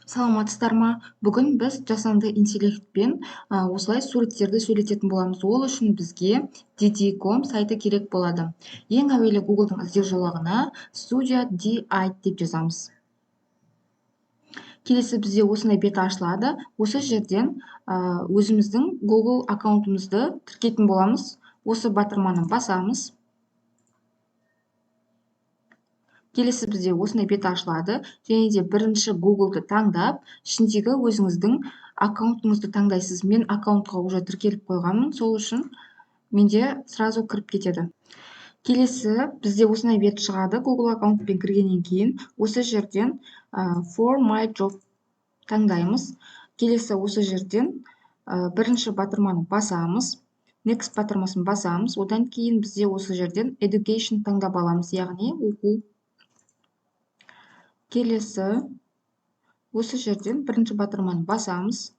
Саламатсыздар ма? Бүгін біз жасанды интеллектпен осылай суреттерді сөйлететін боламыз. Ол үшін бізге dd.com сайты керек болады. Ең әуелі Google'дың іздеу жолағына Studio DI деп жазамыз. Келесі бізде осындай бет ашылады. Осы жерден өзіміздің Google аккаунтымызды тіркейтін боламыз. Осы батырманы басамыз. Келесі бізде осындай бет ашылады. Және де бірінші Google'ды таңдап, ішіндегі өзіңіздің аккаунтыңызды таңдайсыз. Мен аккаунтқа уже тіркеліп қойғанмын, сол үшін менде сразу кіріп кетеді. Келесі бізде осындай бет шығады. Google аккаунтпен кіргеннен кейін осы жерден For My Job таңдаймыз. Келесі осы жерден бірінші батырманы басамыз. Next батырмасын басамыз. Одан кейін бізде осы жерден Education таңдап аламыз, яғни оқу. Келесі осы жерден бірінші батырманы басамыз.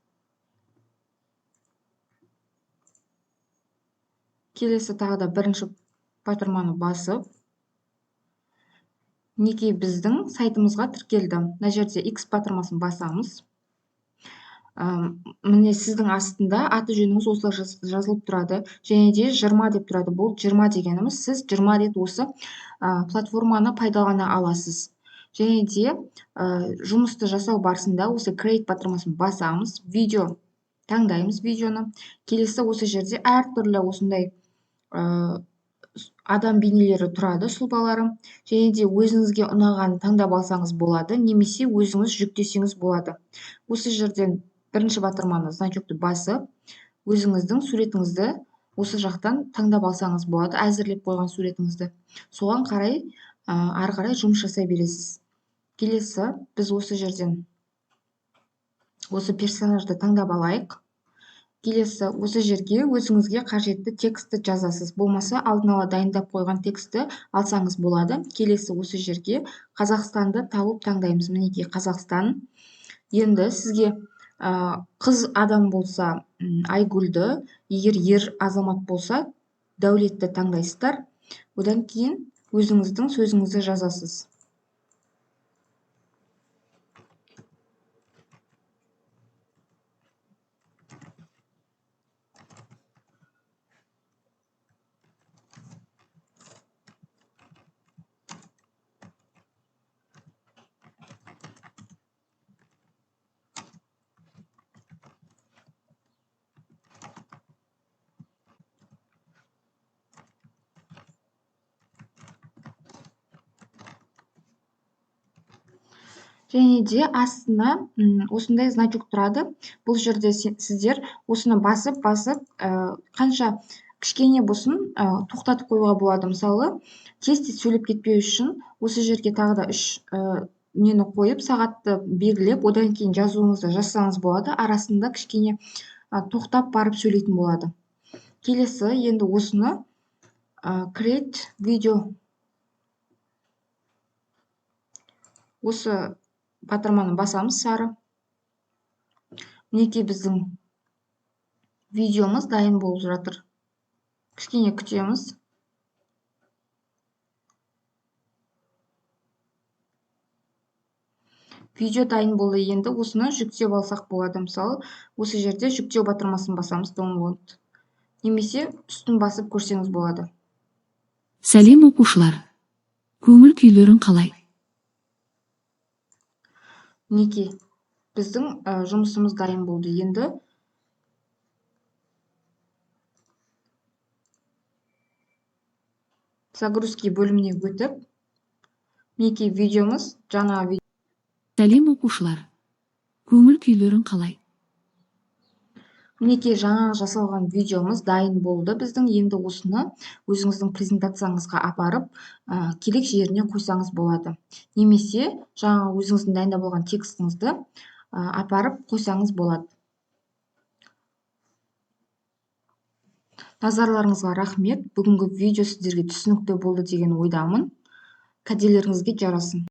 Келесі тағы да бірінші батырманы басып, мінекей біздің сайтымызға тіркелді. Мына жерде X батырмасын басамыз. Міне сіздің астында аты жөніңіз осылай жазылып тұрады. Және де 20 деп тұрады. Бұл 20 дегеніміз сіз 20 рет осы платформаны пайдалана аласыз. Және де жұмысты жасау барысында осы Create батырмасын басамыз, видео таңдаймыз видеоны. Келесі осы жерде әртүрлі осындай адам бейнелері тұрады, сұлбалары. Және де өзіңізге ұнағанын таңдап алсаңыз болады, немесе өзіңіз жүктесеңіз болады. Осы жерден бірінші батырманы, значокты басып, өзіңіздің суретіңізді осы жақтан таңдап алсаңыз болады, әзірлеп қойған суретіңізді. Соған қарай ары қарай жұмыс жасай бересіз. Келесі біз осы жерден осы персонажды таңдап алайық. Келесі осы жерге өзіңізге қажетті текстті жазасыз. Болмаса алдын ала дайындап қойған текстті алсаңыз болады. Келесі осы жерге Қазақстанды тауып таңдаймыз. Мінекей Қазақстан. Енді сізге қыз адам болса, Айгүлді, егер ер азамат болса, Дәулетті таңдайсыздар. Одан кейін өзіңіздің сөзіңізді жазасыз. Және де астына осындай значок тұрады. Бұл жерде сіздер осыны басып, қанша кішкене болсын, тоқтатып қоюға болады. Мысалы, тез-тез сөйлеп кетпеу үшін осы жерге тағы да үш нені қойып, сағатты белгілеп, одан кейін жазуыңызды жазсаңыз болады. Арасында кішкене тоқтап барып сөйлейтін болады. Келесі енді осыны create video осы батырманы басамыз сары. Мінекей біздің видеомыз дайын болып жатыр. Кішкене күтеміз. Видео дайын болды. Енді осыны жүктеп алсақ болады. Мысалы, осы жерде жүктеу батырмасын басамыз, download. Немесе үстін басып көрсеңіз болады. Сәлем оқушылар. Көңіл күйлерің қалай? Мінекей біздің жұмысымыз дайын болды. Енді загрузки бөліміне өтіп, мінекей видеомыз жаңа видео. Сәлем оқушылар. Көңіл күйлерің қалай? Мінекей жаңа жасалған видеомыз дайын болды біздің. Енді осыны өзіңіздің презентацияңызға апарып, керек жеріне қойсаңыз болады. Немесе жаңа өзіңіздің дайындап алған текстіңізді, апарып қойсаңыз болады. Назарларыңызға рахмет. Бүгінгі видео сіздерге түсінікті болды деген ойдамын. Кәделеріңізге жарасын.